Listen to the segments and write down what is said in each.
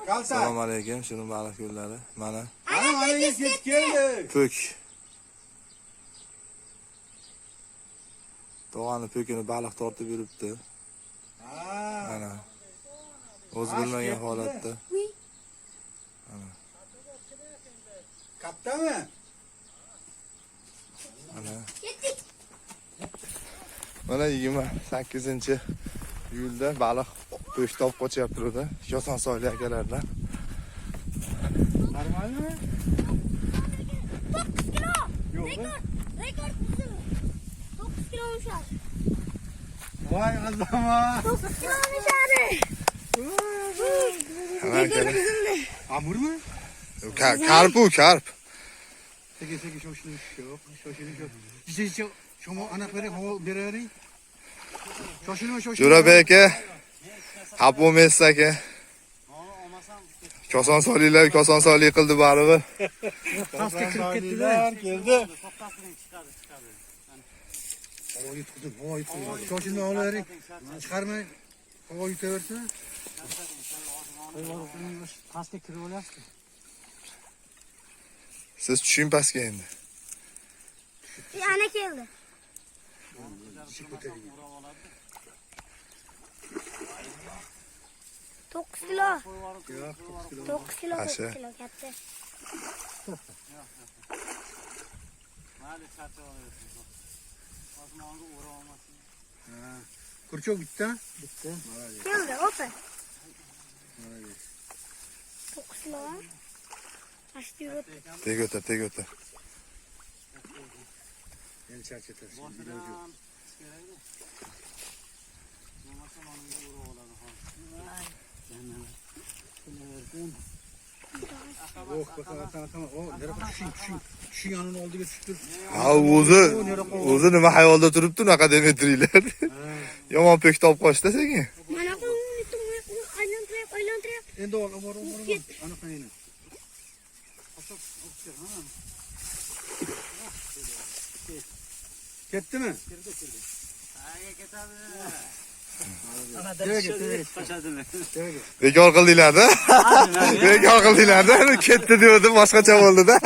Kalta. Assalomu alaykum, Shirin baliq ko'llari. Mana Ana malingiz yetib keldi. po'k. Tog'ani po'kini baliq tortib yuribdi. Ha. Mana. O'zi bilmagan holatda. Kattami? Mana. Mana 28-iyulda baliq po'kni olib qochyapti turdi. Kosonsoyli akalardan. Normalmi? 9 kilo. Yo'q. Rekord. Rekord bizim. 9 kilo olmuşlar. Voy Azamat. 9 kilo olmuşlar. Mana akalar. Amurmi? Karp u, karp. Sekin sekin shoshilish yo'q, shoshilish yo'q. Jicha shomo aniq bering, havo beravering. Shoshilma, shoshilma. Jo'rabek aka, xafa bo'lmaysiz aka. Kosonsoyliklar kosonsoylik qildi baribir. Pastga kirib ketdilar. Keldi. Havo yutqizib, havo yutqizib. Shoshilma olavering. Chiqarmang. Havo yutaversin. Pastga kirib olyapti. Siz tushing pastga endi. Ana keldi. Ishik ko'taring. 9 kilo. Yo'q, 9 kilo. 9 kilo, 9 Asha. kilo katta. Mayli charchab olaversin. Osmonga ura olmasin. Ha. Kurchok bitta. Bitta. Молодец, Keldi, opa. молодец. 9 kilo. Ashti yuribdi. Teg o'tar, teg o'tar. Endi charchatasiz. Iloji yo'q. Boshidan kerakda. Bo'lmasa manimga ura oladi hozir. Kelaversin. Oh, baqa, baqa, baqa. Oh, neraqa tushing, tushing. Tushing anini oldiga tushib tur. Ha, o'zi nima xayolda turibdi unaqa demetriylar. Yomon po'kni olib qochdi sekin. Mana bu aylantiryapti, aylantiryapti. Endi ol, bor, bor, bor. Aniq endi. Ketdimi? Qayerga ketadi? Tevaga, tevaga. Qochadimi? Tevaga. Bekor qildinglar-da. Bekor qildinglar-da. Ketdi degandim, boshqacha bo'ldi-da.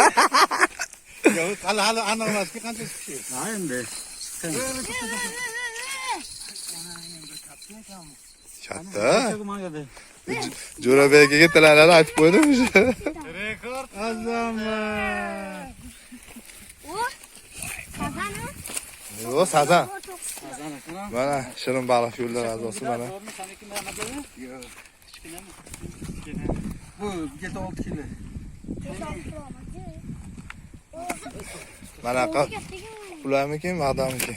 Yo'q, hali hali aniq emaski qancha chiqishi. Ha endi. Katta. Jo'rabek akaga tilalarni aytib qo'ydim o'sha. Rekord. Azamat. O. Sazan. Yo'q, sazan. Sazan ekan. Mana Shirin baliq yo'llar a'zosi mana. Zo'rmi, saniki nima dedi? Yo'q. Kichkinami? Bu 7-6 kilo. Mana ularmikin, mardamikin?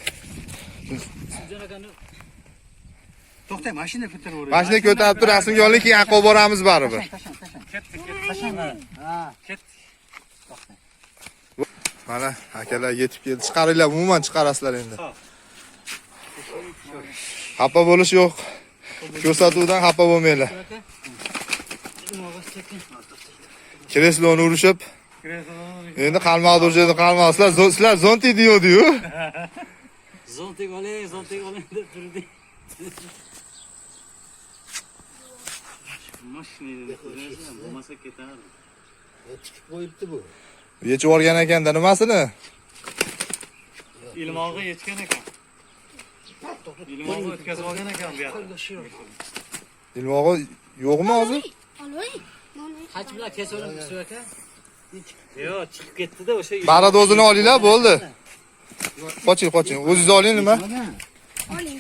To'xtang, mashina ko'tarib yuboring. Mashina ko'tarib tur, rasmga oling, keyin aqqa olib boramiz baribir. Tashlang, tashlang. Ketdi, ketdi. Tashlang. Ha. Ketdi. Mana akalar yetib keldi. Chiqaringlar, umuman chiqarasizlar endi. Xafa bo'lish yo'q. Ko'rsatuvdan xafa bo'lmanglar. Kresloni urishib, endi qalmoq urishadi, qalmoq. Sizlar sizlar zontik deyodi-yu. Zontik oling, zontik oling deb turdi. Mashinani bo'lmasa ketardi. Tikib qo'yibdi bu. Yechib yuborgan ekanda nimasini? Ilmog'i yechgan ekan. Ilmog'i o'tkazib olgan ekan bu yoqda. Ilmog'i yo'qmi hozir? Aloy. Qach bilan kesib suv aka? Yo'q, chiqib ketdi-da o'sha. Baradozini olinglar, bo'ldi. Qoching, qoching. O'zingiz oling nima?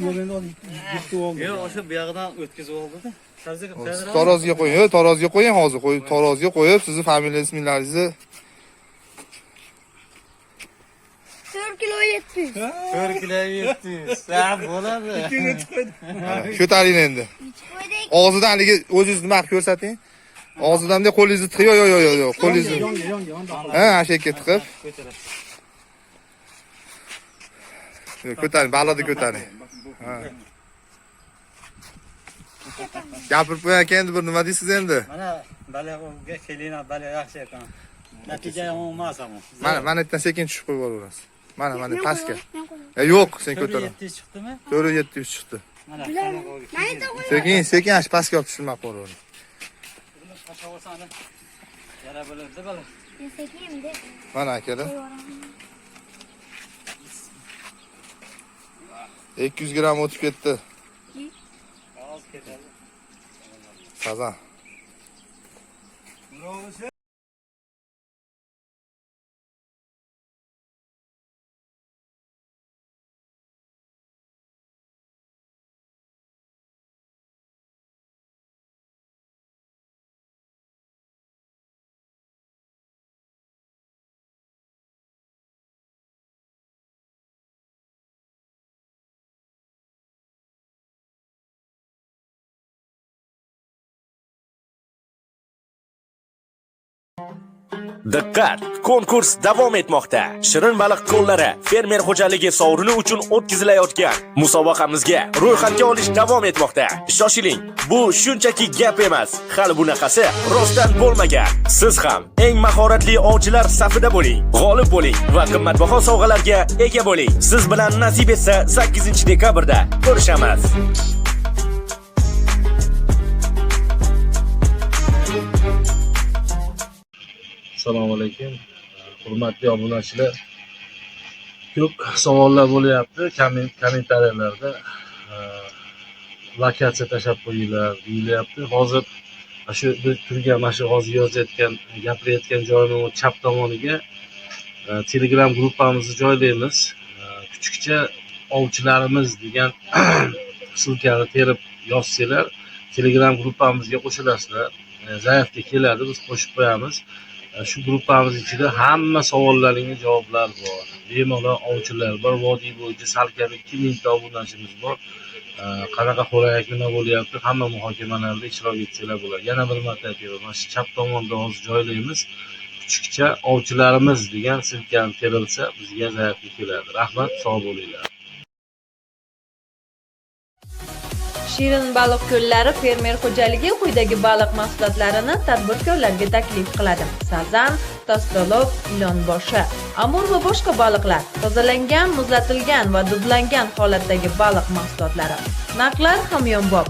Yo'q, endi oldi. Yetib oldi. Yo'q, o'sha bu yoqdan o'tkazib oldi-da. Tarozga qo'ying, yo'q, tarozga qo'ying hozir. Qo'yib, tarozga qo'yib, sizni familiya ismlaringizni 4 kilo 700. 4 kilo 700. Ha, bo'ladi. ko'taring endi. Qo'ydik. Og'zidan haligi o'zingiz nima qilib ko'rsating. Og'zidan bunday qo'lingizni tiqib, yo'q, yo'q, yo'q, yo'q, qo'lingizni. Yonga, yonga, yonga. Ha, ana shu yerga tiqib. Ko'taradi. Yo'q, ko'taring, baliqni ko'taring. Ha. Gapirib qo'ying aka, endi bir nima deysiz endi? Mana balig'ga kelinglar, baliq yaxshi ekan. Natija yomon emas ammo. Mana, mana yerdan sekin tushib qo'yib yuboraverasiz. Mana, mana pastga. Men qo'yaman. E, yo'q, sen ko'tar. 700 chiqdimi? 4700 chiqdi. Mana Mana yerda qo'yaman. Sekin, sekin ana shu pastga olib tushirma qo'yavering. Boshqacha bo'lsa ana yara bo'ladi baliq. Sekin de. Mana akalar. 200 gramm o'tib ketdi. Oz ketadi. Sazan. Diqqat! Konkurs davom etmoqda. Shirin baliq ko'llari fermer xo'jaligi sovrini uchun o'tkazilayotgan musobaqamizga ro'yxatga olish davom etmoqda. Shoshiling. Bu shunchaki gap emas. Hali bunaqasi rostdan bo'lmagan. Siz ham eng mahoratli ovchilar safida bo'ling, g'olib bo'ling va qimmatbaho sovg'alarga ega bo'ling. Siz bilan nasib etsa 8-dekabrda ko'rishamiz. Assalomu alaykum, hurmatli obunachilar. Ko'p savollar bo'lyapti kommentariyalarda. Lokatsiya tashlab qo'yinglar deyilyapti. Hozir shu biz turgan, mana shu hozir yozayotgan, gapirayotgan joyimning chap tomoniga Telegram gruppamizni joylaymiz. Kuchukcha ovchilarimiz degan ссылка ni terib yozsanglar, Telegram gruppamizga qo'shilasizlar. Заявка keladi, biz qo'shib qo'yamiz. Shu gruppamiz ichida hamma savollaringga javoblar bor. Bemalol ovchilar bor, vodiy bo'yicha salkam 2000 ta obunachimiz bor. Qanaqa xo'rak nima bo'lyapti, hamma muhokamalarda ishtirok etsanglar bo'ladi. Yana bir marta aytaman, mana shu chap tomonda hozir joylaymiz. Kuchukcha ovchilarimiz degan ссылка ni terilsa, bizga заявка keladi. Rahmat, sog' bo'linglar. Shirin baliq ko'llari fermer xo'jaligi quyidagi baliq mahsulotlarini tadbirkorlarga taklif qiladi. Sazan, tostolov, ilonboshi, amur va boshqa baliqlar, tozalangan, muzlatilgan va dudlangan holatdagi baliq mahsulotlari. Narxlar hamyonbop.